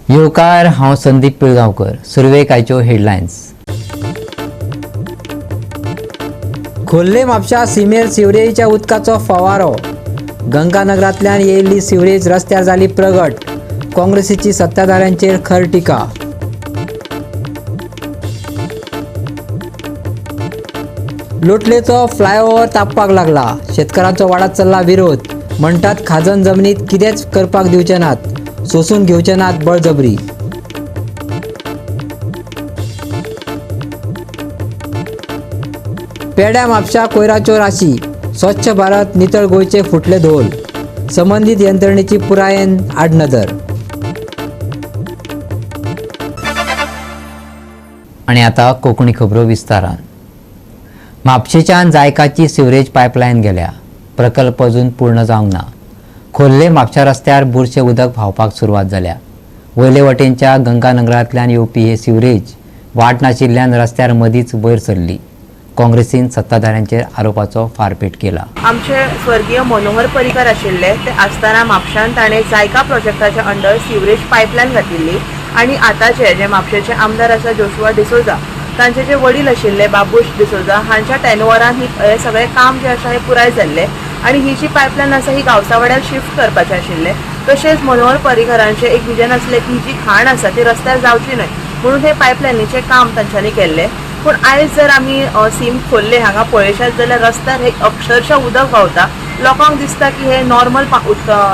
येवकार, हांव संदीप पिळगांवकर. सुरवेक आयच्यो हेडलायन्स. खोर्ले म्हापशा सिमेर सिवरेजीच्या उदकाचो फवारो. गंगानगरांतल्यान येयल्ली सिवरेज रस्त्यार जाली प्रगट. काँग्रेसीची सत्ताधाऱ्यांचेर खर टिका. लोटलेचो फ्लायओव्हर तापपाक लागला. शेतकारांचो वाडत चल्ला विरोध. म्हणटात खाजन जमनीत कितेंच करपाक दिवचे नात, सोसून घेवचे नात बळजबरी. पेड्या म्हापशा कोयराच्यो राशी. स्वच्छ भारत नितळ गोंयचे फुटले धोल. संबंदीत यंत्रणेची पुरायेन आडनदर. आणि आता कोंकणी खबरो विस्तारान. म्हापशेच्यान जायकाची सिवरेज पायपलायन गेल्या. प्रकल्प अजून पूर्ण जावंक ना. खोर्ले म्हापशा रस्त्यार बुरशें उदक व्हांवपाक सुरवात जाल्या. वयले वटेनच्या गंगानगरांतल्यान येवपी हे सिवरेज वाट नाशिल्ल्यान रस्त्यार मदींच वयर सरली. काँग्रेसीन सत्ताधाऱ्यांचेर आरोपाचो फारपेट केला. आमचे स्वर्गीय मनोहर पर्रीकर आशिल्ले ते आसतना म्हापशान ताणें जायका प्रोजेक्टाच्या अंडर सिवरेज पायपलायन घातिल्ली आनी आतांचे जे म्हापशेचे आमदार आसा जोशुआ डिसोजा, तांचे जे वडील आशिल्ले बाबूश डिसोजा हांच्या टेनओवरान ही हें सगळें काम जें आसा हें पुराय जाल्लें आनी ही जी पायपलायन आसा ही गांवसावाड्यार शिफ्ट करपाचें आशिल्लें. तशेंच मनोहर पर्रीकरांचें एक विजन आसलें की ही जी घाण आसा ती रस्त्यार जावची न्हय म्हणून हे पायपलायनीचें काम तांच्यांनी केल्लें. पूण आयज जर आमी सीम खोल्ले हांगा पळयशात जाल्यार रस्त्यार हे अक्षरशः उदक व्हांवता. लोकांक दिसता की हे नॉर्मल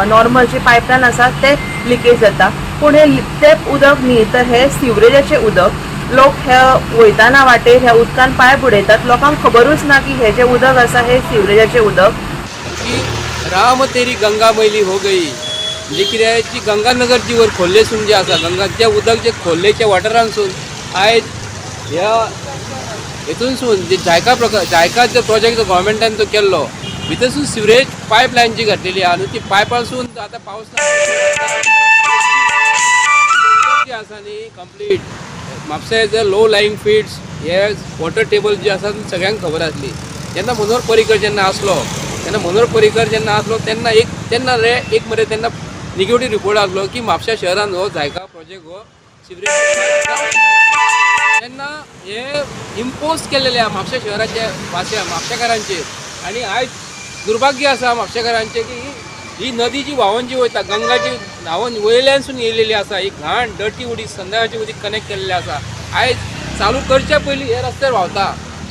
नॉर्मल जे पायपलायन आसा ते लिकेज जाता, पूण हे ते उदक न्ही तर हे सिवरेजाचें उदक. लोक हे वयताना वाटेर ह्या उदकान पांय बुडयतात. लोकांक खबरूच ना की हे जे उदक आसा हे सिवरेजाचें उदक. की राम तेरी गंगा मैली हो गई. म्हणजे कितें जी गंगानगर जी वयर खोर्लेसून जी आसा गंगा, जें उदक जें खोर्लेच्या वाठारांसून आयज ह्या हेतूनसून जे जायका प्रकार जायका जो प्रोजेक्ट जो गोवोरमेंटान जो केल्लो, भितरसून सिवरेज पायप लायन जी घातलेली आहा न्हू, ती पायपासून आतां पावस जी आसा न्ही कंप्लीट म्हापशें जे लो लायींग फिल्ड्स हे वॉटर टेबल जी आसा ती सगळ्यांक खबर आसली. जेन्ना मनोहर पर्रीकर जेन्ना आसलो, तेन्ना मनोहर पर्रीकर जेन्ना आसलो तेन्ना एक तेन्ना रे एक मरे तेन्ना निगेटीव रिपोर्ट आसलो की म्हापश्या शहरान हो जायका प्रोजेक्ट हो सिवरेज तेन्ना हे इम्पोज केलेले आहा म्हापश्या शहराचे वासिया म्हापशेकारांचेर. आनी आयज दुर्भाग्य आसा म्हापशेकारांचें की ही नदी जी व्हांवन जी वयता, गंगा जी व्हांवन वयल्यानसून येयलेली आसा, ही घाण डर्टी उदीक संध्याकाळचें उदीक कनेक्ट केल्लें आसा. आयज चालू करच्या पयलीं हे रस्त्यार व्हांवता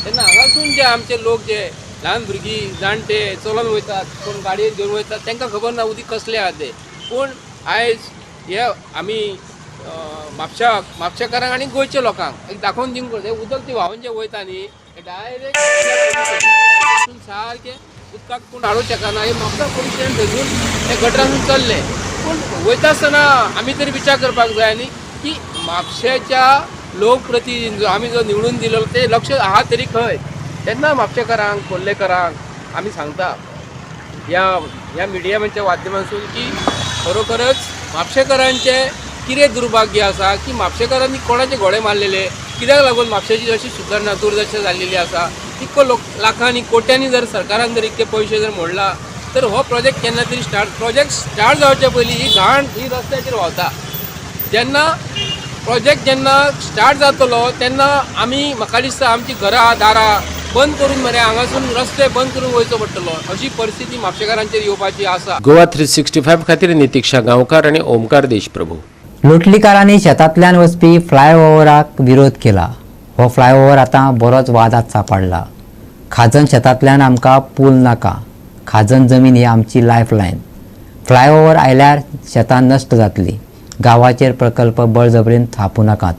तेन्ना हांगासून जे आमचे लोक जे ल्हान भुरगीं जाणटे चलोन वयतात, कोण गाडयेन घेवन वयतात, तांकां खबर ना उदीक कसलें आहा तें. पूण आयज हे आमी म्हापशेकारांक आनी गोंयच्या लोकांक एक दाखोवन दिवंक हें उदक जें व्हांवन जें वयता न्ही हें डायरेक्ट सारकें उदकाक कोण हाडूंक शकना. हें म्हापसा पुलीस स्टेशन थंयसून हें गटरासून चल्लें. पूण वयता आसतना आमी तरी विचार करपाक जाय न्ही की म्हापशेच्या लोकप्रतिनिधी जो आमी जो निवडून दिलेलो ते लक्ष आहा तरी खंय. तेन्ना म्हापशेकारांक खोर्लेकारांक आमी सांगता ह्या ह्या मिडियाच्या माध्यमांतसून की खरोखरच म्हापशेकारांचें कितें दुर्भाग्य आसा की म्हापशेकारांनी कोणाचे घोडे मारलेले, कित्याक लागून म्हापशेची अशी सुदारणा दुर्दशा जाल्लेली आसा. इतको लोक लाखांनी कोट्यांनी जर सरकारान जर इतके पयशे जर मोडला तर हो प्रोजेक्ट केन्ना तरी स्टार्ट, प्रोजेक्ट स्टार्ट जावचे पयलीं ही घाण ही रस्त्याचेर व्हांवता. जेन्ना प्रोजेक्ट जेन्ना स्टार्ट जातलो तेन्ना आमी म्हाका दिसता आमची घरां दारां बंद करून मरे हांगासून रस्ते बंद करून वयचो पडटलो, अशी परिस्थिती म्हापशेकारांचेर येवपाची आसा. गोवा 365 खातीर नितीक्षा गांवकार आनी ओमकार देशप्रभू. लोटलीकारांनी शेतांतल्यान वचपी फ्लायओव्हराक विरोध केला. हो फ्लायओव्हर आतां बरोच वादांत सापडला. खाजन शेतांतल्यान आमकां पूल नाका. खाजन जमीन ही आमची लायफ लायन. फ्लायओव्हर आयल्यार शेतां नश्ट जातली. गांवाचेर प्रकल्प बळजबरीन थापूं नाकात,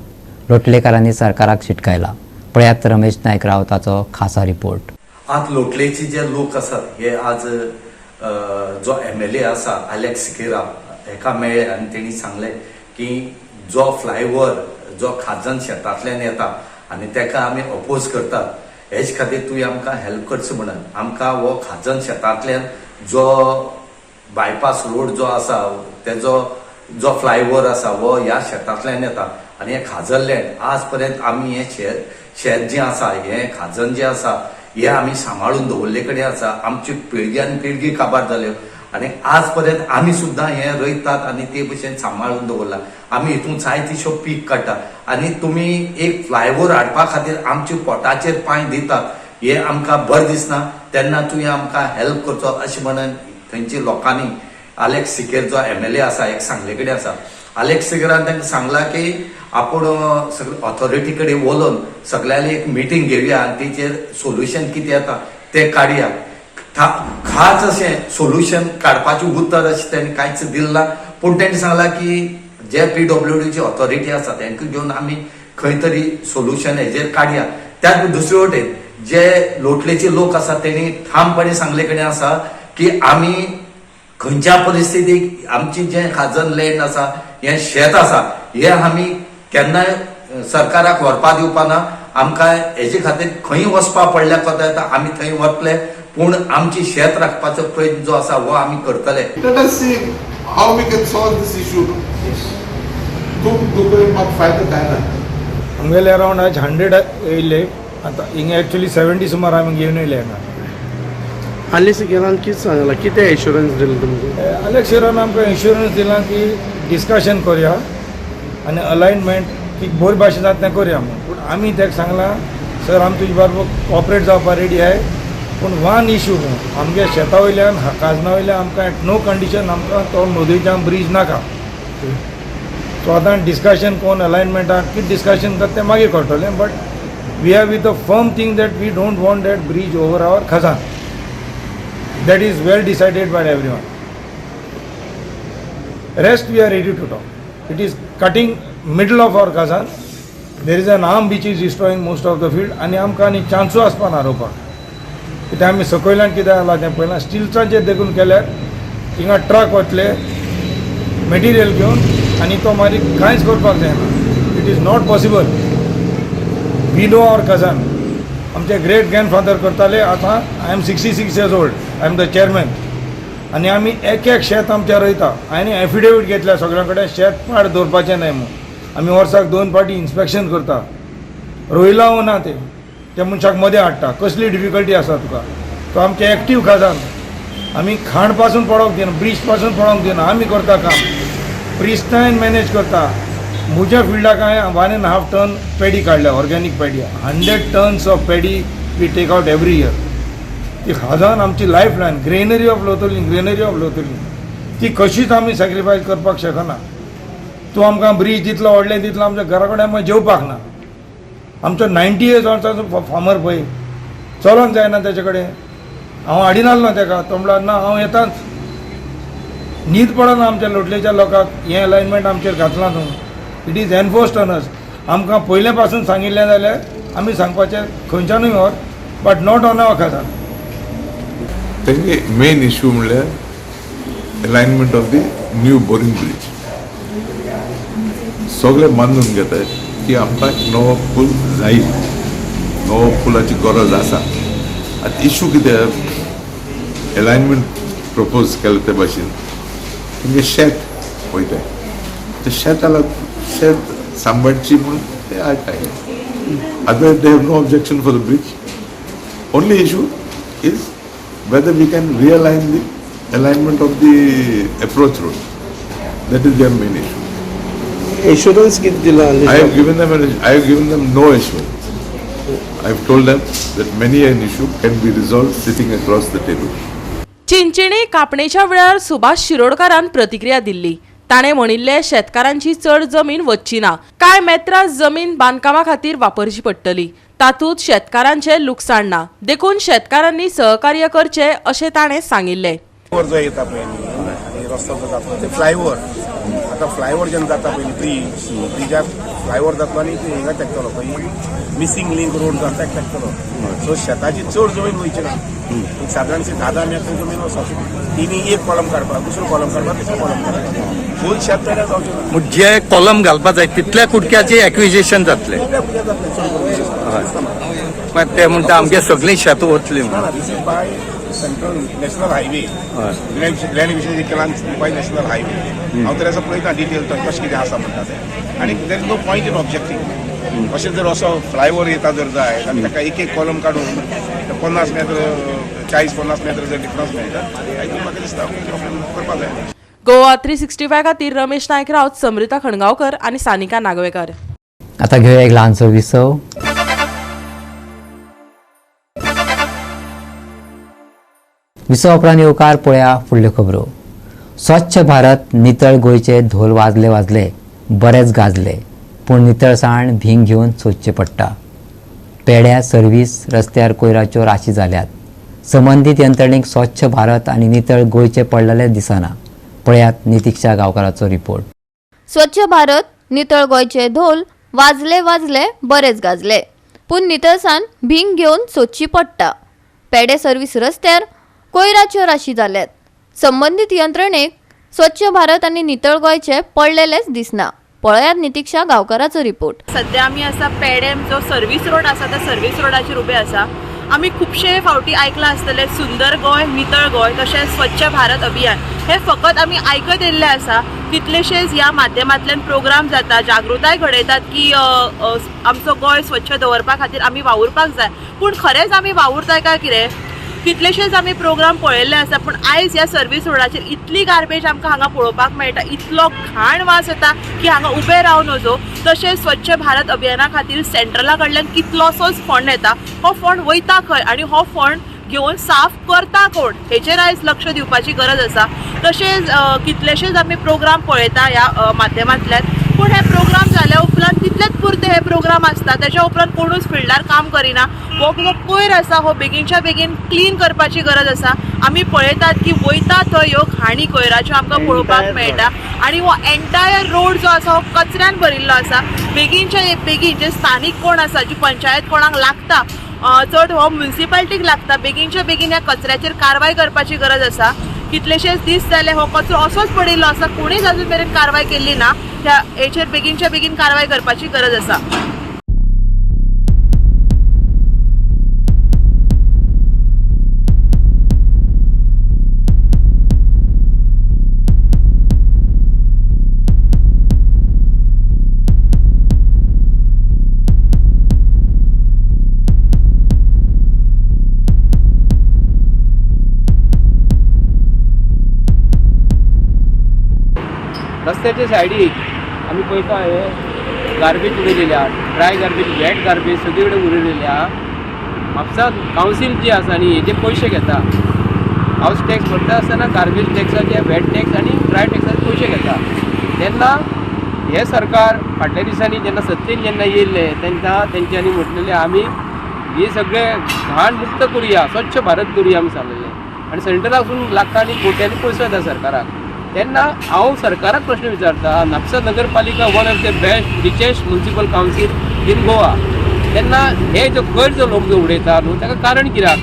लोटलेकारांनी सरकाराक शिटकायला. पळयात रमेश नायक रावताचो खासा रिपोर्ट. आज लोटलेचे जे लोक आसात हे आज जो एमएलए आसा आलेक्स सिकेरा हेका मेळ्ळे आनी तेणी सांगलें की जो फ्लायओव्हर जो खाजन शेतांतल्यान येता आनी तेका आमी अपोज करतात, हेच खातीर तुवें आमकां हेल्प करचो म्हणून. आमकां हो खाजन शेतांतल्यान जो बायपास रोड जो आसा तेजो जो फ्लायओव्हर आसा हो ह्या शेतांतल्यान येता आनी हें खाजन लँड आज पर्यंत आमी हें शेत शेत जें आसा हें खाजन जें आसा हें आमी सांबाळून दवरले कडेन आसा. आमची पिळग्यान पिळगी काबार जाल्यो. आनी आज पर्यंत आमी सुद्दां हें रोयतात आनी ते भशेन सांबाळून दवरला. आमी हितून जायतिश्यो पीक काडटा आनी तुमी एक फ्लायओवर हाडपा खातीर आमच्या पोटाचेर पांय दितात हे आमकां बरें दिसना. तेन्ना तुवें आमकां हेल्प करचो अशें म्हणून थंयच्या लोकांनी आलेक्स सिकेर जो एमएलए आसा, एक सांगले कडेन आसा, आलेक्स सिकेरान तांकां सांगलां की आपूण सगळे ऑथॉरिटी कडेन उलोवन सगळ्यांनी एक मिटींग घेवया आनी तेचेर सोल्युशन कितें येता तें काडया. खास अशें सोल्युशन काडपाचें उतर अशें तेणी कांयच दिलें ना, पूण तेणी सांगलां की जे पीडब्ल्यूडीची ऑथॉरिटी आसा तेंकां घेवन आमी खंय तरी सोल्युशन हेजेर काडया. त्याच दुसरे वटेन जे लोटलेचे लोक आसा तेणी ठामपणे सांगले कडेन आसा की आमी खंयच्या परिस्थितीक आमची जें खाजन लँड आसा, हें शेत आसा, हें आमी केन्नाय सरकाराक व्हरपा दिवपा ना. आमकां हेजे खातीर खंय वचपा पडल्यार कोता येता, आमी थंय वतले, पूण आमची शेत राखपाचो प्रयत्न जो आसा हो आमी करतले. Let us see how we can solve this issue. तूं तुका म्हाका फायदो काय ना. आमगेले अरावंड आज 100 येयले आतां हिंगा, एक्चुली 70 सुमार आमी घेवन येयले हांगा. हालीं सिकेरान कितें सांगलां, कितें एश्योरन्स दिलें तुमकां? अलेक्स सिकेरान आमकां इन्शुरन्स दिलां की डिस्कशन करया आनी अलायनमेंट की बरे भाशेन जाता तें करया म्हूण. पूण आमी ताका सांगलां, सर, आमी तुजे बरोबर कॉपरेट जावपा रेडी आहाय, पूण वन इशू आमगे शेता वयल्यान, खाजना वयल्यान आमकां एट नो कंडिशन आमकां तो नदयेच्यान ब्रीज नाका. सो आतां डिस्कशन कोण अलायनमेंटाक कितें डिस्कशन करता तें मागीर कळटलें, but we are with a firm thing that we don't want that bridge over our khazan. That is well decided by everyone. Rest we are ready to talk. It is cutting middle of our khazan. There is an arm which is destroying most of the field आनी आमकां आनी चान्सूय आसपा ना रोवपाक. कित्याक आमी सकयल्यान कितें जालां तें पळयलां, स्टिल्सांचेर देखून केल्यार हिंगा ट्रक वतले मटेरियल घेवन आनी तो मागीर कांयच करपाक जायना. It is not possible. We know our khazan. आमचे ग्रेट ग्रँडफादर करताले. आतां I am 66 years old, I am the chairman आनी आमी एक एक शेत आमचें रोयता आनी एफिडेवीट घेतल्या सगळ्यां कडेन, शेत पाड दवरपाचें न्हय म्हूण. आमी वर्साक दोन फावटी इन्स्पेक्शन करता, रोयलां वो ना तें. त्या मनशाक मदें हाडटा, कसली डिफिकल्टी आसा तुका. तो आमचें एक्टीव खाजन, आमी खाण पासून पडोंक दिना, ब्रीज पासून पडोंक दिना. आमी करता काम, प्रिस्टायन मॅनेज करता. म्हज्या फिल्डाक हांवें 1.5 ton paddy काडल्या, organic paddy. 100 tons of paddy we take out every year. ती खाजन आमची life line, granary of Loutolim, granary of Loutolim. ती कशीच आमी सॅक्रिफायस करपाक शकना. तूं आमकां ब्रीज जितलो व्हडलें तितलो आमच्या घरा कडेन आमकां जेवपाक ना. आमचो 90 इयर्स वर्साचो फार्मर पळय चलोंक जायना तेजे कडेन. हांव हाडिनासलो तेका, तो म्हणल्यार ना, हांव येताच. न्हीद पडना आमच्या लोटलेच्या लोकांक. हें अलायनमेंट आमचेर घातलां तूं, it is enforced on us. आमकां पयले पासून सांगिल्लें जाल्यार आमी सांगपाचें खंयच्यानूय व्हर, but not on our khazan. तेंगे मेन इश्यू म्हणल्यार alignment of the new Borim bridge. सगळे मानून घेतात की आमकां नवो पूल जाय, नवो पुलाची गरज आसा. आतां इश्यू कितें, अलायनमेंट प्रपोज केलें ते भाशेन तेंगे शेत वयताय, ते शेताला शेत सांबाळची म्हणून ते हाडटाय. Otherwise they have no objection for the bridge. Only issue is whether we can realign the alignment of the approach road. That is their main issue. Assurance कितें दिलां? I have given them no assurance. I have told them that many an issue can be resolved sitting across the table. Chinchinim कापणेच्या वेळार सुभाष शिरोडकारान प्रतिक्रिया दिल्ली. ताणें म्हणिल्लें, शेतकारांची चड जमीन वच्ची ना. कांय मेत्रां जमीन बांदकामा खातीर वापरची पडटली. तातूंत शेतकारांचें लुकसाण ना, देखून शेतकारांनी सहकार्य करचें अशें ताणें सांगिल्लें. फ्लायओवर जो येता पळय न्ही आनी रस्तो जो जाता ते फ्लायओवर, आतां फ्लायओवर जेन्ना जाता पळय न्ही, ब्रीज, ब्रिजाक फ्लायओवर जातलो आनी ते हिंगा तेकतलो खंय, मिसींग लिंक रोड जो आसा ताका तेकतलो. सो शेताची चड जमीन वयची ना. एक सादारणशी 10-10 मेत्र जमीन वचप. तिनी एक कॉलम काडपाक, दुसरो कॉलम काडपाक, तिसरो कॉलम काडपाक, फूल शेत पेड्यार जावचें ना. मग जे कॉलम घालपा जाय तितल्या कुडक्याचे एक्विजिशन जातले. तितल्या कुडक्या जातलें चड करून. मागीर ते म्हणटा आमगे सगळीं शेतां वतली ना. म्हणून. ना, this is by central national highway, land acquisition केला बाय नॅशनल हायवे. हांव तर असो पळयता डिटेल तो कशें कितें आसा म्हणटा तें आनी there is no point in objecting. अशें जर असो फ्लायओवर येता जर जाय आनी ताका एक एक कॉलम काडून 50 मेत्र 40-50 मेत्र जर डिफरन्स मेळटा, I think म्हाका दिसता करपाक जाय. गोवा 365 खातीर रमेश नायक राऊत, समृता खणगांवकर आनी सानिका नागवेकर. आता घेऊया एक ल्हानसो विसव. विसव उपरांत येवकार पळया फुडल्यो खबरो. स्वच्छ भारत नितळ गोंयचे धोल वाजले वाजले बरेच गाजले, पूण नितळसाण भींग घेवन सोदचें पडटा. पेड्या सर्वीस रस्त्यार कोयराच्यो राशी जाल्यात. संबंदीत यंत्रणेक स्वच्छ भारत आनी नितळ गोंयचे पडलेलें दिसना. पळयात नितिक्षा गांवकाराचो रिपोर्ट. स्वच्छ भारत नितळ गोंयचे धोल वाजले वाजले बरेच गाजले, पूण नितळसाण भींग घेवन सोदची पडटा. पेडे सर्वीस रस्त्यार कोयराच्यो राशी जाल्यात. संबंदीत यंत्रणेक स्वच्छ भारत आनी नितळ गोंयचे पडलेलेच दिसना. पळयात नितिक्षा गांवकाराचो रिपोर्ट. सध्या आमी आसा पेडेम जो सर्वीस रोड आसा त्या सर्वीस रोडाचेर उबे आसा. आमी खुबशे फावटी आयकलां आसतलें सुंदर गोंय नितळ गोंय तशेंच स्वच्छ भारत अभियान हे फकत आमी आयकत येयल्ले आसा. कितलेशेच ह्या माध्यमांतल्यान प्रोग्राम जाता, जागृताय घडयतात की आमचो गोंय स्वच्छ दवरपा खातीर आमी वावुरपाक जाय, पूण खरेंच आमी वावुरताय काय कितें? कितलेशेच आमी प्रोग्राम पळयल्ले आसा, पूण आयज ह्या सर्वीस रोडाचेर इतली गार्बेज आमकां हांगा पळोवपाक मेळटा, इतलो घाण वास येता की हांगा उबे रावूं नजो. तशेंच स्वच्छ भारत अभियाना खातीर सेंट्रला कडल्यान कितलोसोच फंड येता, हो फंड वयता खंय आनी हो फंड घेवन साफ करता कोण हेचेर आयज लक्ष दिवपाची गरज आसा. तशेंच कितलेशेच आमी प्रोग्राम पळयता ह्या माध्यमांतल्यान, पूण हे प्रोग्राम जाल्या उपरांत तितलेच पुरते हे प्रोग्राम आसता, तेच्या उपरांत कोणूच फिल्डार काम करिना. हो जो कोयर आसा हो बेगीनच्या बेगीन क्लीन करपाची गरज आसा. आमी पळयतात की वयता थंय ह्यो घाणी कोयराच्यो आमकां पळोवपाक मेळटा आनी हो एंटायर रोड जो आसा हो कचऱ्यान भरिल्लो आसा. बेगीनच्या बेगीन जे स्थानीक कोण आसा, जी पंचायत कोणाक लागता, चड हो म्युनिसिपालिटीक लागता, बेगीनच्या बेगीन ह्या कचऱ्याचेर कारवाय करपाची गरज आसा. कितलेशेच दीस जाले हो कचरो असोच पडिल्लो आसा, कोणीच अजून मेरेन कारवाय केल्ली ना. ह्या हेचेर बेगीनच्या बेगीन कारवाय करपाची गरज आसा. रस्त्याच्या सायडीक आमी पळयता हे गार्बेज उडयलेली आहा, ड्राय गार्बेज वेट गार्बेज सगळे कडेन उडयलेली आहा. म्हापसा कावन्सील जी आसा न्ही हेजे पयशे घेता, हावस टॅक्स भरता आसतना गार्बेज टॅक्साचे वेट टॅक्स आनी ड्राय टॅक्साचे पयशे घेता. तेन्ना हे सरकार फाटल्या दिसांनी जेन्ना सत्तेन जेन्ना येयल्ले तेन्ना तेंच्यांनी म्हटलेलें आमी हे सगळे घाण मुक्त करुया, स्वच्छ भारत करुया आमी सांगलेलें आनी सेंट्रलासून लाखांनी कोट्यांनी पयसो येता सरकाराक. तेन्ना हांव सरकाराक प्रश्न विचारता, म्हापसा नगरपालिका one of the best richest municipal council in Goa, तेन्ना हे जो कोयर जो लोक जो उडयता न्हू ताका कारण कित्याक,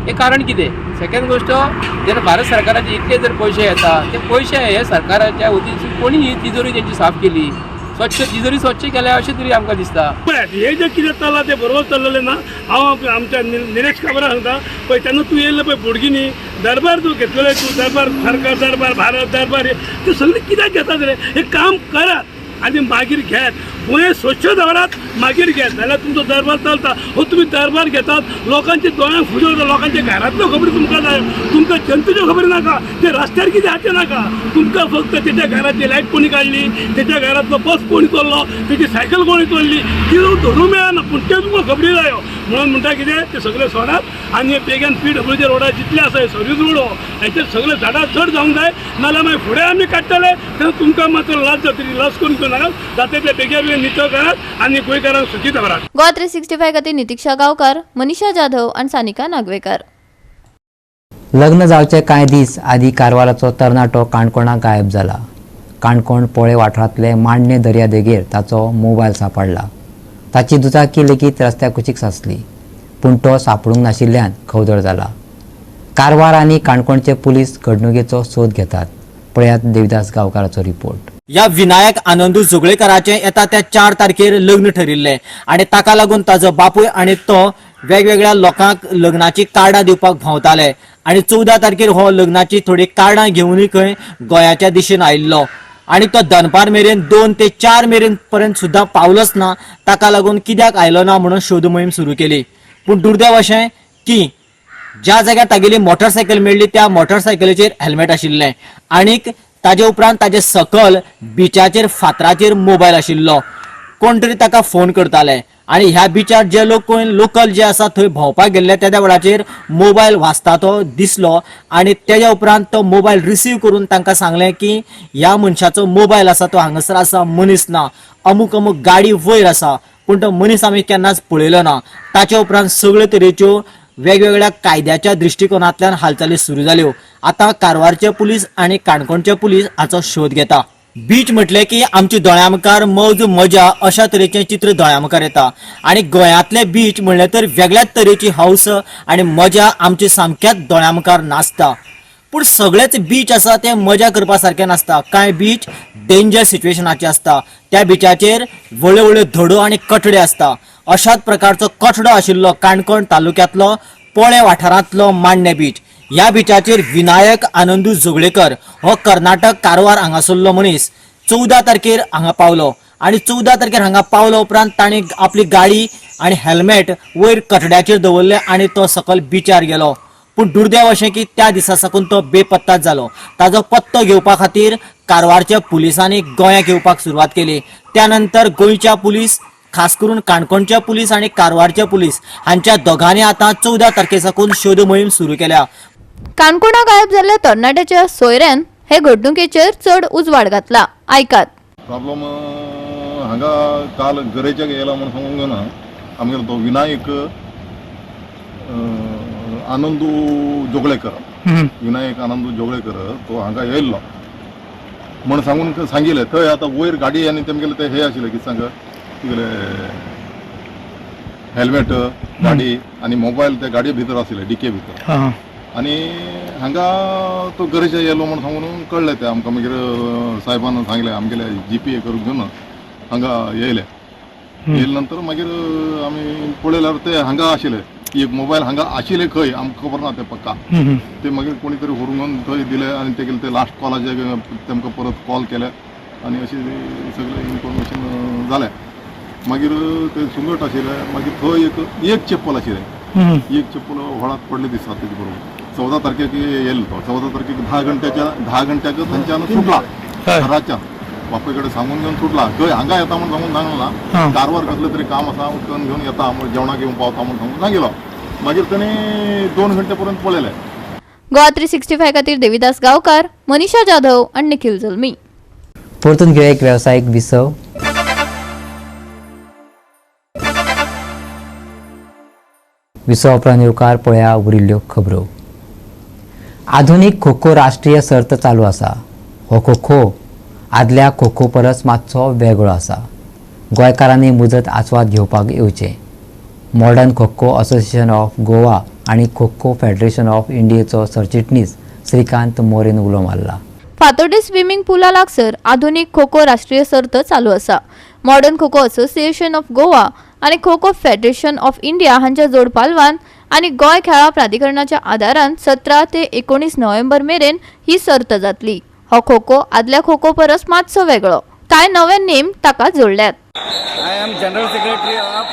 हें कारण कितें? सेकंड गोश्ट, जेन्ना भारत सरकाराचे इतले जर पयशे येता ते पयशे हे सरकाराच्या वतीन कोणी ही तिजोरी तेंची साफ केली, स्वच्छ तिजोरी स्वच्छ केल्या अशें तरी आमकां दिसता. हे जे कितें चल्लां तें बरोबर चल्लेलें ना. हांव आमच्या निलेश काब्रा सांगता पळय, तेन्ना तूं येयल्लो पळय बोडगिनी दरबार तूं घेतलेलो, तूं दरबार सरकार दरबार भारत दरबार ते सगळें कित्याक घेतात रे? हे काम करात आनी मागीर घेत, गोंय स्वच्छ दवरात मागीर घेत, जाल्यार तुमचो दरबार चलता. हो तुमी दरबार घेतात, लोकांच्या दोळ्यांक फुडें वता, लोकांच्या घरांतल्यो खबरी तुमकां जाय, तुमकां जनतेच्यो खबरी नाका, ते रस्त्यार कितें आहा तें नाका. तुमकां फक्त तेच्या घराची लायट कोणी काडली, तेच्या घरांतलो बस कोणी चोरलो, तेची सायकल कोणी चोरली, ती धरूंक मेळना, पूण त्यो तुमकां खबरी जायो. म्हणून म्हणटा कितें ते सगळे सोडात आनी बेगीन PWD रोडार जितले आसा सर्वीस रोड हो हेचेर सगळे झाडां चड जावंक जाय, नाजाल्यार मागीर फुडें आमी काडटले तेन्ना तुमकां मातसो लज जातली. लज करून घेवं नाका, जाता तितले बेगीन बेगीन नितळ करात आनी गोंयकारांक सुखी दवरात. गोवा 365 खातीर नितिक्षा गांवकार, मनीषा जाधव आनी सानिका नागवेकर. लग्न जावचे कांय दीस आदी कारवाराचो तरणाटो काणकोणा गायब जाला. काणकोण पोळे वाठारांतले मांडणे दर्यादेगेर ताचो मोबायल सांपडला. ताची दुचाकी लेगीत रस्त्या कुशीक सासली, पूण तो सांपडूंक नाशिल्ल्यान खवदळ जाला. कारवार आनी काणकोणचे पुलीस घडणुकेचो सोद घेतात. पळयात देविदास गांवकाराचो रिपोर्ट. या विनायक आनंदू जोगळेकराचें येता त्या 4 तारखेर लग्न ठरिल्लें आनी ताका लागून ताजो बापूय आनी तो वेगवेगळ्या लोकांक लग्नाची कार्डां दिवपाक भोंवताले आनी 14 तारखेर हो लग्नाची थोडी कार्डां घेवनूय खंय गोंयाच्या दिशेन आयिल्लो आनी तो दनपार मेरेन 2 ते 4 मेरेन पर्यंत सुद्दां पावलोच ना. ताका लागून कित्याक आयलो ना म्हणून शोध मोहीम सुरू केली, पूण दुर्दैव अशें की ज्या जाग्यार तागेली मोटरसायकल मेळ्ळी त्या मोटरसायकलीचेर हेल्मेट आशिल्लें आनीक ताजे उपरांत ताजे सकल बिचाचेर फातराचेर मोबायल आशिल्लो. कोण तरी ताका फोन करताले आनी ह्या बिचार जे लोक कोण लोकल जे आसा थंय भोंवपाक गेल्ले तेद्या वेळाचेर मोबायल वाजता तो दिसलो आनी तेज्या उपरांत तो मोबायल रिसीव करून तांकां सांगलें की ह्या मनशाचो मोबायल आसा तो हांगासर आसा, मनीस ना, अमूक अमूक गाडी वयर आसा, पूण तो मनीस आमी केन्नाच पळयलो ना. ताच्या उपरांत सगळे तरेच्यो वेगवेगळ्या कायद्याच्या दृश्टिकोनांतल्यान हालचाली सुरू जाल्यो. आतां कारवारचे पुलीस आनी काणकोणचे पुलीस हाचो शोध घेता. बीच म्हटलें की आमच्या दोळ्यां मुखार मौज मजा अशा तरेचें चित्र दोळ्यां मुखार येता आनी गोंयांतले बीच म्हणलें तर वेगळ्याच तरेची हौस आनी मजा आमची सामक्याच दोळ्यां मुखार नाचता. पूण सगळेच बीच आसा ते मजा करपा सारके नासता. कांय बीच डेंजर सिच्युएशनाचे आसता. त्या बिचाचेर व्हडल्यो व्हडल्यो धडो आनी कठडे आसता. अशाच प्रकारचो कठडो आशिल्लो काणकोण तालुक्यांतलो पोळे वाठारांतलो मांडणे बीच. ह्या बिचाचेर विनायक आनंदू जोगळेकर हो कर्नाटक कारवार हांगासरलो मनीस 14 तारखेर हांगा पावलो आनी 14 तारखेर हांगा पावलो उपरांत ताणें आपली गाडी आनी हेल्मेट वयर कठड्याचेर दवरलें आनी तो सकल बिचार गेलो. पूण दुर्दैव अशें की त्या दिसा साकून तो बेपत्ताच जालो. ताजो पत्तो घेवपा खातीर कारवारच्या पुलिसांनी गोंयाक येवपाक सुरवात केली. त्यानंतर गोंयच्या पुलीस, खास करून काणकोणच्या पुलीस आनी कारवारच्या पुलीस हांच्या दोगांनी आतां 14 तारखे साकून शोध मोहीम सुरू केल्या. काणकोणा गायब जाल्ल्या तरणाट्याच्या सोयऱ्यान हे घडणुकेचेर चड उजवाड घातला. आयकात. प्रॉब्लम हांगा काल गरेच्याक येयला म्हूण सांगूंक ना, आमगेलो तो विनायक आनंदू जोगळेकर, विनायक आनंदू जोगळेकर तो हांगा येयल्लो म्हण सांगून सांगिल्लें. थंय आतां वयर गाडी आनी तेमगेले ते हे आशिल्ले कितें सांग तुगेले हेल्मेट, गाडी आनी मोबायल ते गाडये भितर आशिल्ले, डिके भितर. आनी हांगा तो गरेच्या येयलो म्हण सांगून कळ्ळें तें आमकां. मागीर साहेबान सांगलें, आमगेले जी पी ए करून घेवन हांगा येयले. येयले नंतर मागीर आमी पळयल्यार ते हांगा आशिल्ले, एक मोबायल हांगा आशिल्ले खंय आमकां खबर ना तें पक्का. ते मागीर कोणी तरी व्हरून घेवन थंय दिले आनी ते ते लास्ट कॉलाचे तेमकां परत कॉल केले आनी अशें सगळें इन्फॉर्मेशन जालें. मागीर ते सुंगट आशिल्लें, मागीर थंय एक चप्पल आशिल्लें, एक चप्पल व्हळाक पडलें दिसता तेजे बरोबर. 14 तारखेक येयलो तो, 14 तारखेक 10 घंट्याक थंयच्यान सुटला घराच्या, बापाय कडेन सांगून घेवन सुटला. खंय हांगा येता म्हूण सांगून सांगला, कारवार कसलें तरी काम आसा उठून घेवन येता म्हूण जेवणाक येवन पावता म्हूण सांगून सांगिल्लो. मागीर तेणी 2 घंटे पर्यंत पळयलें. गोवा 365 खातीर देवीदास गांवकार, मनीषा जाधव आनी निखिल जल्मी. परतून घेवया एक वेवसायीक विसव. विसवा उपरांत येवकार पळया उरिल्ल्यो खबरो. आधुनीक खो खो राष्ट्रीय सर्त चालू आसा. हो खो खो आदल्या खो खो परस मातसो वेगळो आसा. गोंयकारांनी मुजत आस्वाद घेवपाक येवचें. Modern kho kho association of Goa आनी खो खो फेडरेशन ऑफ इंडियेचो सरचिटणीस श्रीकांत मोरेन उलो मारला. फातोर्डे स्विमींग पुला लागसर आधुनीक खो खो राष्ट्रीय सर्त चालू आसा. Modern kho kho association of Goa आनी kho kho federation of India हांच्या जोड पालवान आनी गोंय खेळां प्राधिकरणाच्या आदारान 17 ते 19 नोव्हेंबर मेरेन ही सर्त जातली. हो खो खो आदल्या खो खो परस मातसो वेगळो, कांय नवे नेम ताका जोडल्यात. I am general secretary of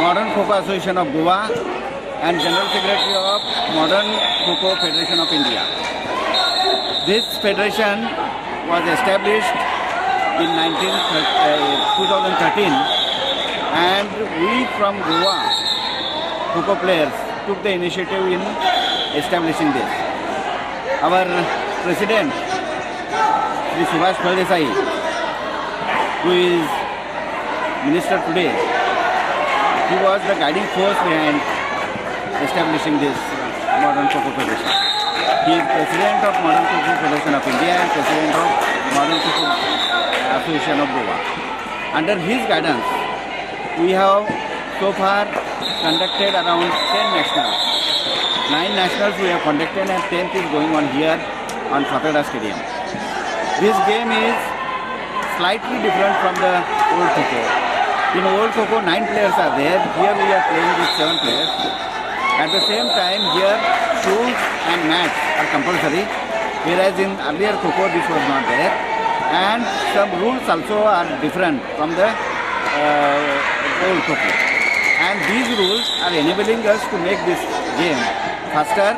modern kho kho association of Goa and general secretary of modern kho kho federation of India. This federation was established in 2013 and we from Goa kho kho players took the initiative in establishing this. Our president Shri Subhash Phaldesai, who is minister today, he was the guiding force behind establishing this Modern Kho Kho Federation. He is president of Modern Kho Kho Federation of India and president of Modern Kho Kho Association of Goa. Under his guidance, we have so far conducted around 10 nationals. 9 nationals we have conducted and 10th is going on here on Fatorda Stadium. This game is slightly different from the old Kho Kho. In old Kho Kho, 9 players are there. Here we are playing with 7 players. At the same time, here shoes and mats are compulsory, whereas in earlier Kho Kho this was not there. And some rules also are different from the old Kho Kho. And these rules are enabling us to make this game faster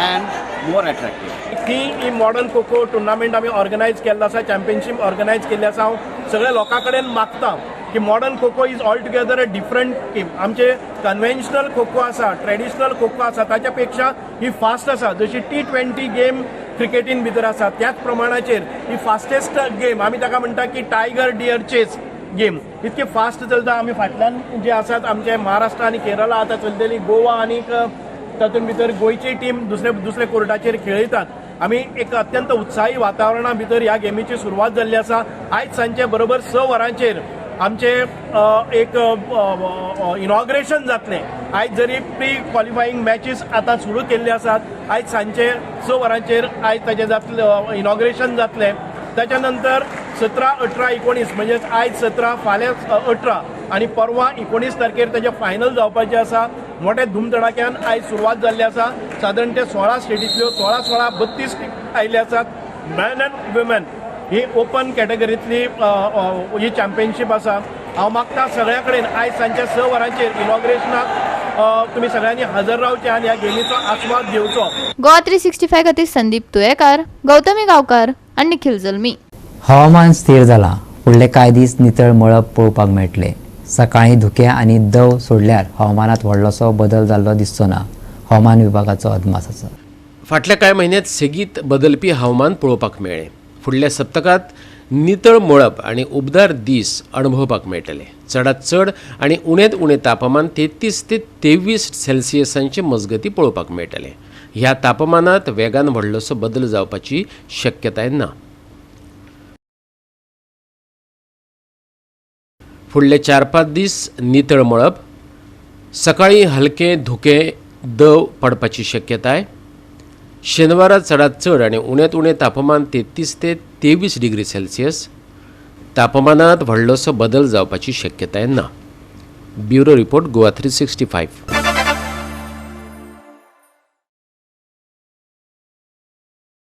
and more attractive. की ही modern kho kho tournament आमी organise केल्लो आसा, championship organise केल्ली आसा. हांव सगळ्या लोकां कडेन मागता की modern kho kho is altogether a different game. आमचे कन्व्हेन्शनल खो खो आसा, ट्रेडिशनल खो खो आसा, ताच्या पेक्षा ही फास्ट आसा. जशी T20 गेम क्रिकेटीन भितर आसा त्याच प्रमाणाचेर ही फास्टेस्ट गेम. आमी ताका म्हणटा की टायगर डियर चेस गेम, इतके फास्ट चलता. आमी फाटल्यान जे आसात आमचे महाराष्ट्र आनी केरला आतां चलतली, गोवा आनीक तातूंत भितर गोंयची टीम दुसरे दुसरे कोर्टाचेर खेळयतात. आमी एक अत्यंत उत्साही वातावरणा भितर ह्या गेमीची सुरवात जाल्ली आसा. आयज सांजचे बरोबर 6 वरांचेर आमचे एक इनॉग्रेशन जातलें. आयज जरी प्री क्वॉलिफाईंग मॅचीस आतां सुरू केल्ले आसात, आयज सांजचे 6 वरांचेर आयज ताजें जातलें इनॉग्रेशन जातलें. ताच्या नंतर 17, 18, 19 म्हणजेच आयज 17, फाल्यां 18 आनी परवा 19 तारखेर ताजें फायनल जावपाचें आसा. मोठ्या धुमधडाक्यान आयज सुरवात जाल्ली आसा. सादारण ते 16 स्टेटींतल्यो 16 16 32 आयिल्ले आसात. मॅन अँड वुमेन ही ओपन कॅटेगरींतली ही चॅम्पियनशीप आसा. हांव मागता सगळ्या कडेन आयज सांजच्या 6 वरांचेर इनॉग्रेशनाक तुमी सगळ्यांनी हजर रावचें आनी ह्या गेमीचो आस्वाद घेवचो. गोवा 365 खातीर संदीप तुयेकार, गौतमी गांवकार आनी निखिल जल्मी. हवामान स्थिर जालां. फुडले कांय दीस नितळ मळब पळोवपाक मेळटलें. सकाळीं धुकें आनी दव सोडल्यार हवामानांत व्हडलोसो बदल जाल्लो दिसचो ना, हवामान विभागाचो अदमास आसा. फाटल्या कांय म्हयन्यांत सेगीत बदलपी हवामान पळोवपाक मेळ्ळें. फुडल्या सप्तकांत नितळ मळब आनी उबदार दीस अणभवपाक मेळटले. चडांत चड आनी उण्यांत उणें तापमान 33 ते 23 सेल्सियसांचे मजगती पळोवपाक मेळटलें. ह्या तापमानांत वेगान व्हडलोसो बदल जावपाची शक्यताय ना. फुडले 4-5 दीस नितळ मळब, सकाळीं हलकें धुकें दव पडपाची शक्यताय. शेनवारा चडांत चड आनी उण्यांत उणें तापमान 33 ते 23 डिग्री सेल्सियस. तापमानांत व्हडलोसो बदल जावपाची शक्यताय ना. Bureau report, Goa 365.